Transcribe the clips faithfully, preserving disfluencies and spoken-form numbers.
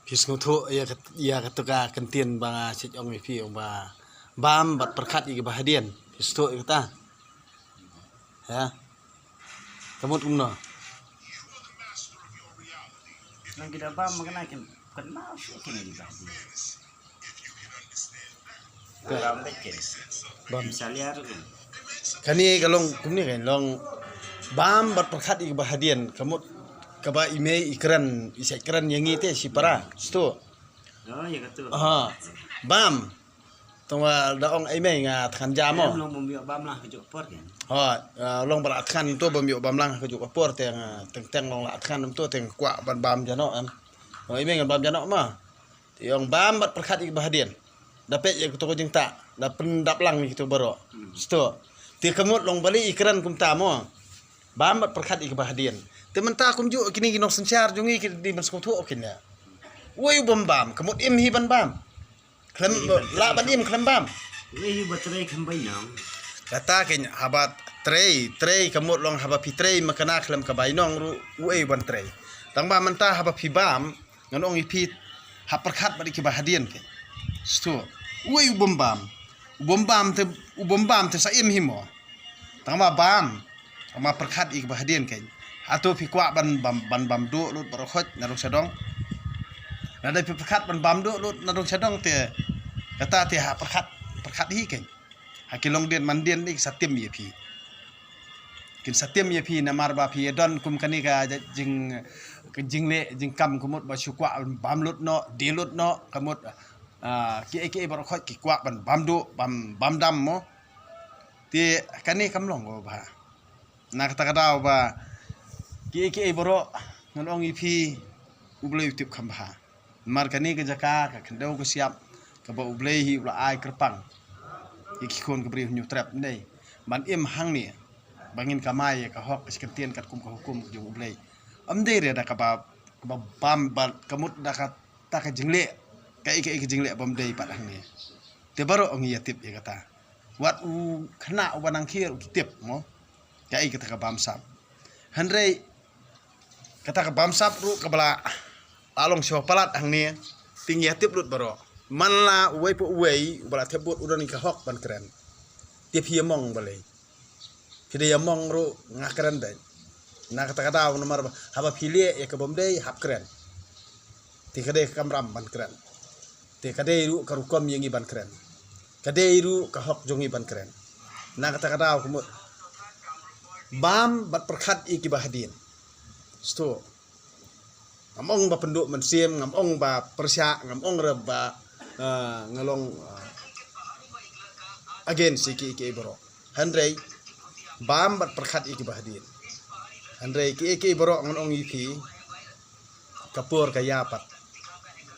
Phi sngewthuh ïa ka, ïa kata ka kyntien ba nga shu ong ïa phi, ong ba bam bad pyrkhat ïa kiba hadien. Phi sngewthuh ïa kata? Ha? Ka mut kumno? Nang ki da bam ma kane kin, kynmaw shuh kine ki ba hadien. Bam bad kin. Bam. Sa liar kin. Kane ka long kumne, kan long bam bad pyrkhat ïa kiba hadien, ka mut kaba i mei i kren, i sa kren ïa ngi te shi para. Sto. Oh, ïa katu. Ha. Bam. Tang ba da ong i mei nga thngan jam mo. Long bam ïoh bam lang ha kajuh ka por kan. Ha, ah, long ba la thngan to bam ïoh bam lang ha kajuh ka por, teng, teng, teng long la thngan to teng kwah ban bam jano kan. Ong i mei ngan bam jano ma. Te ong bam bad pyrkhat ïa kiba hadien. Da peit ïa kato ka jingtah, da pyndap lang ïa kito baroh. Hmm. Sto. Te ka mut long balei i kren kumta mo. Bam bad pyrkhat ïa kiba hadien. Te mynta kumjuh kine ki nongsynshar jong ngi ki dei ban sngewthuh kine. Uei u bym bam, ka mut im hi ban bam. Khlem, lah ban im khlem bam. Uei hi ba trei khlem bainong. Kata kein haba trei, trei ka mut long haba phi trei ma kane khlem ka bainong ruh uei ban trei. Tang ba mynta haba phi bam, ngan ong ïa phi, hap pyrkhat bad ïa kiba hadien kein. Sto. Uei u bym bam. U bym bam te, u bym bam te sa im hi mo. Tang ba bam, tang ba pyrkhat ïa kiba hadien kein. Hato phi kwah ban bam, ban bam duh lut baroh khoit na dong sha dong. Lada phi pyrkhat ban bam duh lut na dong sha dong te, kata te ha pyrkhat, pyrkhat hi kein. Ha ki longdien mandien ki sa tim ïa phi. Kin sa tim ïa phi namar ba phi ïa don kum kane ka jing, ka jingleh jingkam ka mut ba shu kwah bam lut noh, die lut noh, ka mut, ah, kiei kiei baroh khoit ki kwah ban bam duh, bam, bam dam mo. Te kane kam long kaba bha. Na kata ka daw ba kiei kiei baroh ngan ong ïa phi, U Blei u tip kham bha. Namar kane ka jaka ka khyndew ka shyiap kaba U Blei hi u la ai kyrpang ïa ki khun ka briew Hynñiewtrep, ym dei ban im hangne ba ngin kamai ïa ka hok ka shi kyntien katkum ka hukum jong U Blei. Ym dei re da kaba, kaba bam bad ka mut da kata ka jingleh, kaei kaei ka jingleh bym dei pat hangne. Te baroh ngi ïa tip ïa kata. Wat u khynnah uba nang khie ruh ki tip mo. Kaei kata ka bamsap. Hynrei kata ka bamsap ruh kaba la, la long shuwa palat hangne. Te ngi ïa tip lut baroh. Man la uwei pa uwei uba la thep vote u don ïa ka hok ban kren. Te phi ïa mong balei? Phi dei ïa mong ruh nga kren beit. Na kata ka daw namar ba haba phi leh ïa ka bym dei hap kren. Te ka dei ka kamram ban kren. Te ka dei ruh ka rukom ïa ngi ban kren. Ka dei ruh ka hok jong ngi ban kren. Na kata ka daw ka mut bam bad pyrkhat ïa kiba hadien. Sto. Ngam ong ba pynduh mynsiem, ngam ong ba pyrshah, ngam ong re ba, ah, nga long, ah, against ïa kiei kiei baroh. Hynrei bam bad pyrkhat ïa kiba hadien. Hynrei kiei kiei baroh ngan ong ïa phi, ka por ka ïa pat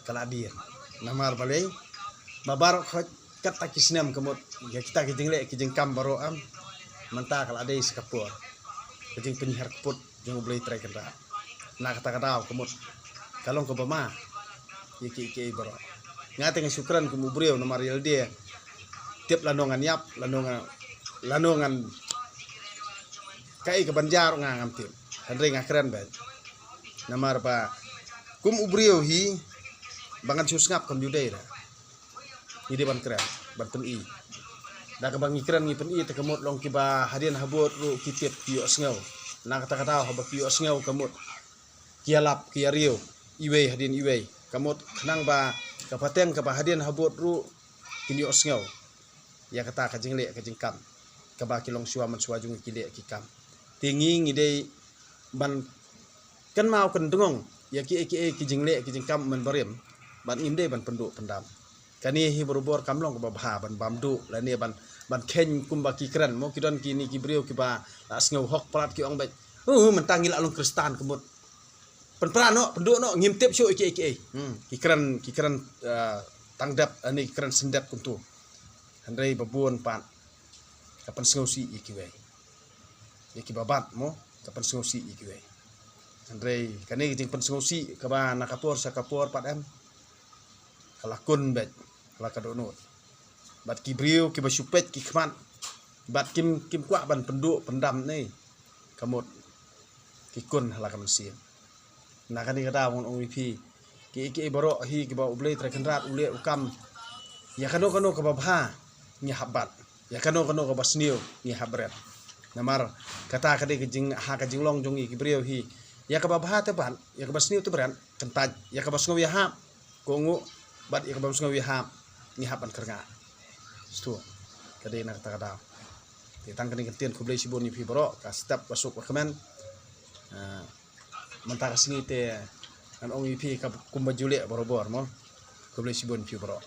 ka la dien. Namar balei? Ba baroh khoit katta ki snem ka mut ïa kita ki jingleh ki jingkam baroh em. Mynta ka la dei sa ka por ka jingpynhiar kput jong U Blei Trai Kynrad. Na kata ka daw ka mut ka long kaba ma ïa kiei kiei baroh. Nga te nga shu kren kum u briew namar ïalade tip lano ngan ïap, lano ngan, lano ngan kaei kaban jia ruh nga ngam tip. Hynrei nga kren beit. Namar ba kum u briew hi ba ngan shu sngap kam ju dei re. Ngi dei ban kren, ban pyni. Da kaba ngi kren ngi pyni te ka mut long kiba hadien habud ruh ki tip ki ïohsngew. Na kata ka daw haba ki ïohsngew ka mut ki ïalap ki ïariew iwei hadien iwei. Ka mut khnang ba ka pateng kaba hadien habud ruh kin ïohsngew ïa kata ka jingleh ka jingkam kaba ki longshuwa manshuwa jong ngi ki leh ki kam. Te ngi ngi dei ban kynmaw kyndngong ïa kiei kiei ki jingleh ki jingkam mynbarim bad ngim dei ban pynduh pyndam. Kane hi barabor kam long kaba bha ban bam duh lane ban, ban kheiñ kumba ki kren mo, ki don kine ki briew kiba la sngew hok palat ki ong beit, "Uh, mynta ngi la long Khristan ka mut." Pynpra noh, pynduh noh, ngim tip shuh ïa kiei kiei. Hmm, ki kren, ki kren, ah, tang dep, ani ki kren syndet kumtu. Hynrei ba bun pat ka pynsngewsih ïa kiwei. Ïa kiba bat mo, ka pynsngewsih ïa kiwei. Hynrei kane ka jingpynsngewsih kaba na ka por sha ka por pat em, ka la kun beit, ka la ka dohnud. Bad ki briew kiba shu peit ki khmat bad kim, kim kwah ban pynduh pyndam ne, ka mut ki kun ha la ka mynsiem. Na kane ka daw ngan ong ïa phi, Ki ki baroh hi kiba U Blei Trai Kynrad u leh u kam. Ïa kano kano kaba bha ngi hap bat. Ïa kano kano kaba sniew ngi hap bret. Namar kata ka dei ka jing ha ka jinglong jong ngi ki briew hi. Ïa kaba bha te bat, ïa kaba sniew te bret, kyntait, ïa kaba sngew ïahap, kohnguh, bad ïa kaba sngew ïahap ngi hap ban kyrngah. Stu. Ka dei na kata ka daw. Te tang kane ka ktien, khublei shibun ïa phi baroh, ka step ba suk ba kmen. Ah, mynta ka sngi te ngan ong ïa phi ka kumba ju leh barabor mo. Khublei shibun ïa phi baroh.